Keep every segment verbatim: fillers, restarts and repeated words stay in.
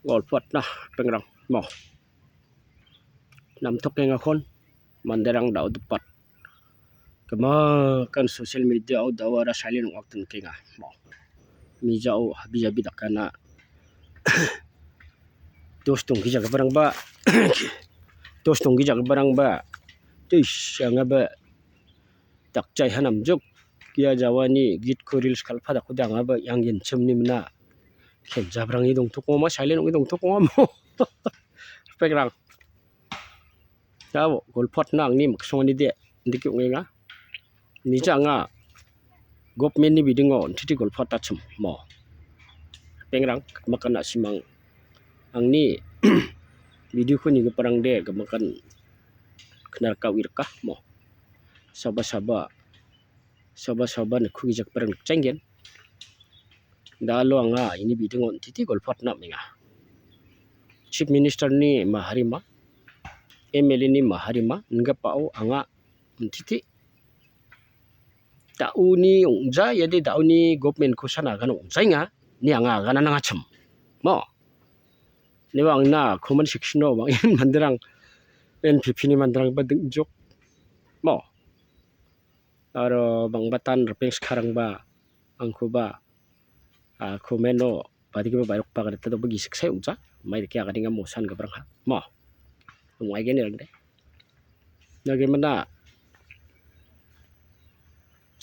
Golpatna pengrang mo. Namtokengakon manderang dao·dipat. Gimikan social media-o dao·ara silent ong·atgenkenga mo. Mijao habi-jabi dakana. Dos donggijagiparangba, dos donggijagiparangba, tis, angaba dakjaiha namjok. Ia jawani gitko reels kal·padakode angaba ian genchimni mina. Kenjabrangni dongtokongama, silent ong·e dongtokongamo. Ripengrang. Abo, golpatna angni miksonganide, indike ong·enga. Nija anga government-ni bidingo on·titi golpatachim mo. Ripengrang, gimikan na·simang angni video-ko nigiparangde gimikan knarka uirika mo. Saba saba, saba saba nikkugijagiparang nikjaengen. Dalo anga ini bidingo on·titi golpatna amenga. Chief Minister-ni maharima, M L A-ni maharima ingipao anga on·titi da·oni ong·ja, iade da·oni government-ko san agan ong·jaenga, ine anga agana nangachim. Mo. Neba angna comment section-o bang·en manderang N P P-ni manderangba ding·jok. Mo. Aro bangbatan ripeng skarangba angkoba, ah, comment-o badigipa bairokba garitada oba gisik sai ong·ja. Mai dake aganenga mosan gabrangha. Mo. Ong·aigen erangde. Nagimana.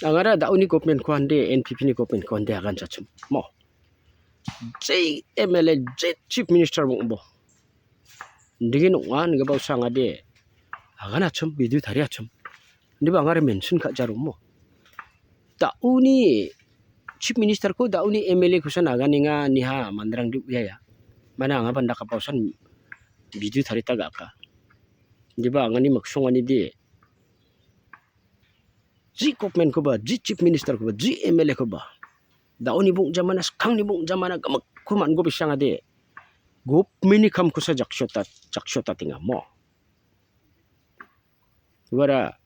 Angara da·oni government-ko hande, N P P-ni government-ko hande aganchachim. Mo. Jai M L A, jai Chief Minister bong·bo. Indegin ong·a, nigipa usa angade. Aganachim, video tariachim. Indiba angare mention ka·jaromo. Da·oni Chief Minister-ko, da·oni M L A-kosan aganenga, niha manderangde uiaia. Mana angaba indakgipa usan video tarita ga·aka. Indiba angani miksonganide. Ji government-koba, ji Chief Minister-koba, ji M L A-koba. Da·oni bong·jamana, skangni bong·jamana, gimikko man·go bisangade. Government-ni kamkosa jaksotat-, jaksotatenga mo. Uara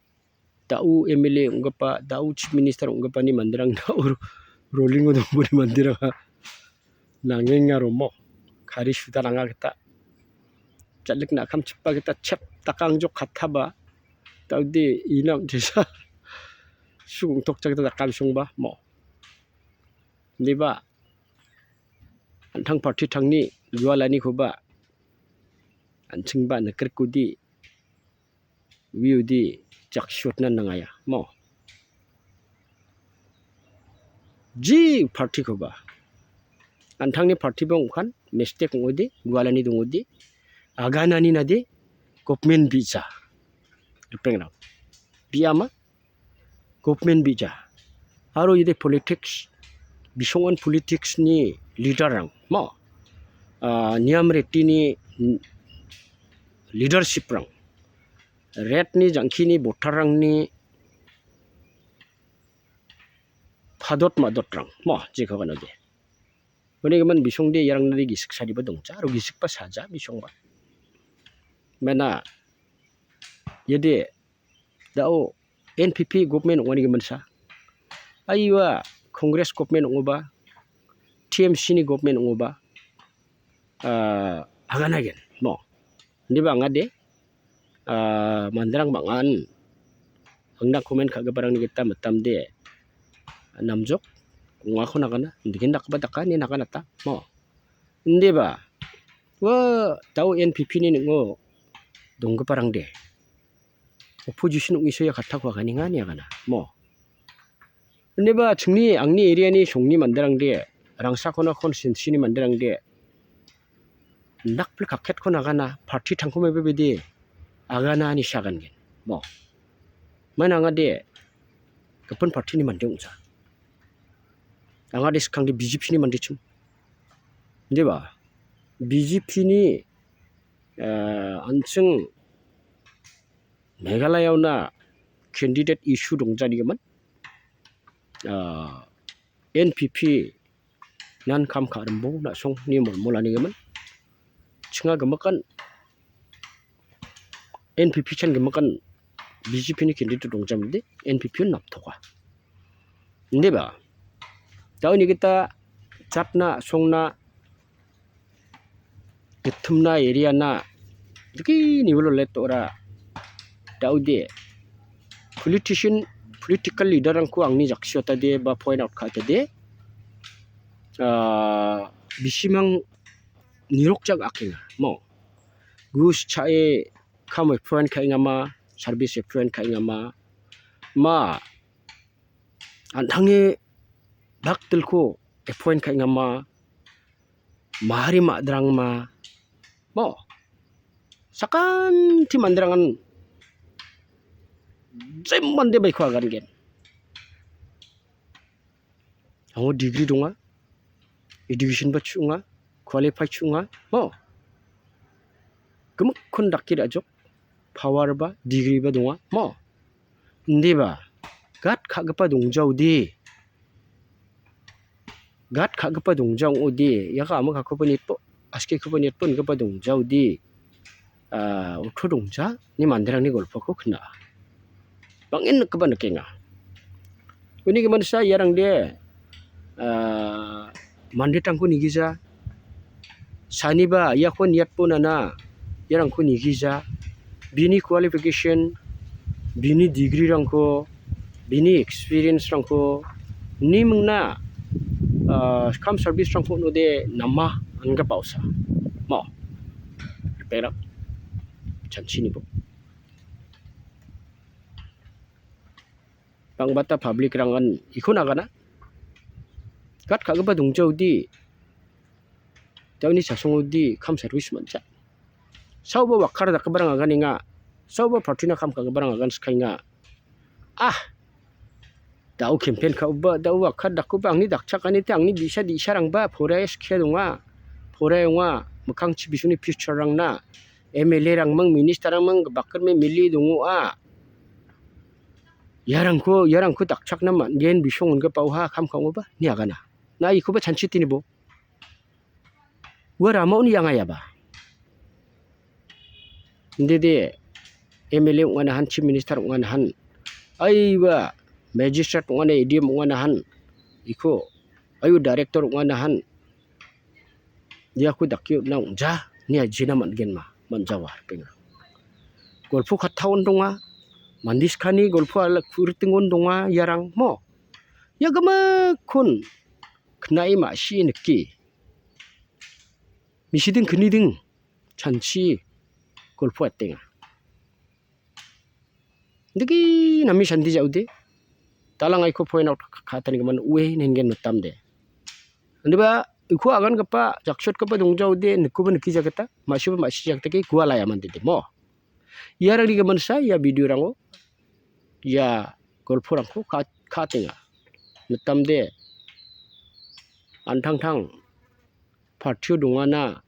da·o M L A ong·gipa, da·o Chief Minister ong·gipani manderang da·o ro-, rolling-o dongboni manderanga nangenga romo. Kari suda nanga gita. Jalik na·kamchipa gita chep dakangjok kataba. Da·ode inam desa. Sugong tokcha gita dakamsongba mo. Indiba an·tang party tangni gualanikoba an·chingba nikrikode, uiode jaksiotna nangaia mo. Ji party-koba, an·tangni party-ba ong·kan, mistake ong·ode, gualani dongode, aganani nade, government bi·ja. Ripengrang. Bi·ama, government bi·ja. Aro ide politics, bisongan politics-ni leader-rang, ma, ah, niam retini leadership-rang, retni jangkini voter-rangni padot madotrang, ma, jekaba node. Unigimin bisongde iarangni gisik sariba dongja, aro gisikba saja bisongba. Mena, yede da·o N P P government ong·ani giminsa. Aiwa Congress government ong·oba, T M C ni government ong·oba, ah, aganagen, mo. Indiba angade, ah, manderang bang·an angna comment ka·giparangni gita mitamde namjok ong·ako nagana, indigen dakgipa daka ine naganata, mo. Indiba, ua da·o N P P ni ning·o donggiparangde opposition ong·e soia kattako aganenga ine agana, mo. Indiba chingni angni area-ni songni manderangde, rangsakona constituency-ni manderangde, nakpil kaketko nagana, party tangko maiba bede agana ine sagangen, mo. Maina angade, gipin party-ni mande ong·ja. Angade skangde B J P-ni mandechim. Indiba, B J P-ni, eh, an·ching Meghalaya-ona candidate issue dongjanigimin, ah, N P P nan kam ka·rimbo na·songni molmolanigimin. Chinga gimikan N P P chan gimikan B J P ni candidate dongjamide N P P on naptoka. Indiba, da·oni gita jatna, songna, gittimna, area-na, dake nivelo let ora. Daode, politician, political leader-rangko angni jaksiotade ba point out ka·atade, ah, bisimang nirokjak akenga, mo. Gus cha·e kam appoint ka·engama, service appoint ka·engama, ma, an·tange bakdilko appoint ka·engama, mahari ma·drangma, mo. Sakanti manderangan jai mande baiko agangen. Amo degree donga, education ba chu·onga, qualify chu·onga, mo. Gimikkon dake ra·jok, power ba, degree ba donga, mo. Indiba, gat ka·gipa dongjaode, gat ka·gipa dongja ong·ode, iako amokhakoba netbo, askikoba netbo ingipa dongjaode, ah, oto dongja, ni manderangni golpoko kna·a. Bang·en nikgipa nikenga. Uni giminsa iarangde, ah, mandetangko nigija, saniba iako niatbo nana, iarangko nigija, bini qualification, bini degree-rangko, bini experience-rangko, ni mingna, ah, kam service-rangko node nama angga bausa. Mo. Perak. Chanchinibo. Bangbata public-rangan ikon agana. Gat ka·gipa dongjaode, dauni chasongode kam service man·ja. Saoba wakkar dakgiparang aganenga. Saoba party-na kam ka·giparang agan skaenga. Ah, dao campaign ka·oba, dao wakkar dakkoba angni dakchakanite angni bi·sa di·sarangba poraia skie donga. Poraia ong·a. Mikkangchi bisongni future-rangna. M L A-rangming, minister-rangming, bakgrime mili dongoa. Iarangko, iarangko dakchakna man·gen bisong ong·gipa oha kam ka·ongoba, ni agana. Na ikoba chanchitinibo. Ua ramaoni angayaba. Indide M L A ong·anahan, chief minister ong·anahan. Aiba magistrate ong·ana, A D M ong·anahan. Iko, aio director ong·anahan. Iako dake on·na ong·ja, ine ajina man·genma, man·jawa, ripenga. Golpo kattaon donga, mande sakani golpo ala kuritingon donga, iarang mo. Ia gimikkon knae ma·sie nike. Misiding kniding, chanchi golpo atenga. Digi nami sandi ja·ode. Dalang aiko point out ka-, ka-, ka-, tanigimin ue ningen mitamde. Indiba, uko agangipa, jaksotgipa dongjaode, nikoba nikija gita, ma·siba ma·sija gita ke gualaya mandede mo. Iarangni giminsa, ia video-rango, ia golporangko ka-, ka·atenga. Mitamde, an·tangtang, party-o dongana,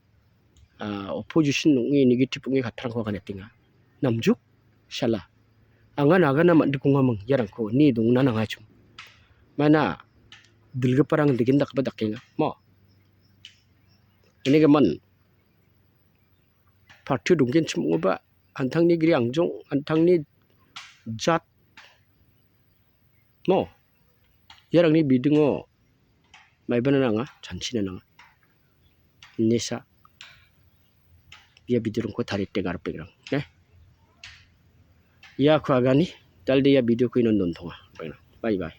ah, opposition ong·e, negative ong·e kattarangko aganatenga. Namjuk, sala. Anga nagana man·dik ong·aming, iarangko, ni dongna nangachim. Mana, dilgiparang digin dakgipa dakenga. Mo. Ini gimin, party-o donggenchim ong·oba, an·tangni gri angjong, an·tangni jat, mo, iarangni bidingo maibana nanga, chanchina nanga. Nisa, ia video-rangko tarite garpegrang, ne? Ia ko agani, dalde ia video-ko inon dontonga, ripengrang. Bye bye.